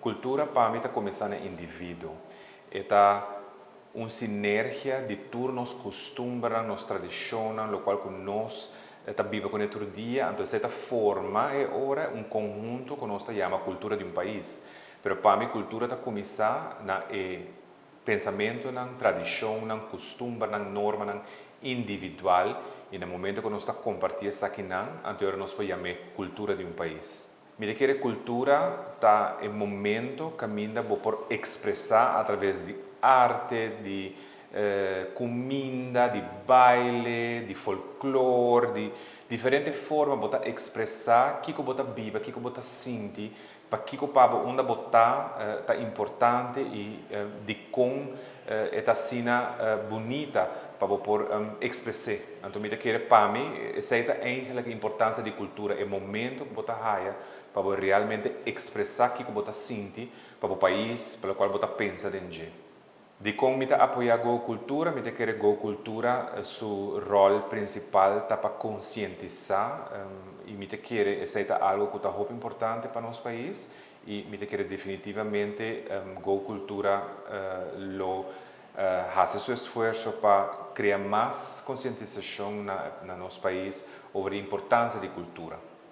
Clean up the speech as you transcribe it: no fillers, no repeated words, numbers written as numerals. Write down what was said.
Kultura pa mi ta kuminsá na individuo. E ta un sinergia di tur nos kustumbernan, nos tradishonnan, lokual ku nos ta biba kuné tur dia, anto esei ta forma e ora un konhunto ku nos ta yama kultura di un pais. Pero pa mi kultura ta kuminsá na e pensamentunan, tradishonnan, kustumbernan, normanan individual i na momento ku nos ta kompartí esakinan, anto e ora nos por yam'é kultura di un pais. Mi ta kere kultura ta e momento kaminda bo por ekspresá atraves di arte, di kuminda, di baile, di folklor, di diferente forma bo ta ekspresá kiko bo ta biba, kiko bo ta sinti, pakiko pa bo unda bo ta ta importante i dikon e ta asina bunita pa bo por ekspres'é. Anto mi ta kere pa mi esei ta eigenlik e importansia di kultura, e momento ku bo ta haya pa bo realmente ekspresá kiko bo ta sinti pa bo pais, pa lokual bo ta pensa den dje. Dikon mi ta apoyá Go Kultura? Mi ta kere Go Kultura su ròl prinsipal ta pa konsientisá i mi ta kere esei ta algu ku ta hopi importante pa nos pais i mi ta kere definitivamente Go Kultura lo hasi su esfuerso pa krea mas konsientisashon na nos pais over di importansia di kultura.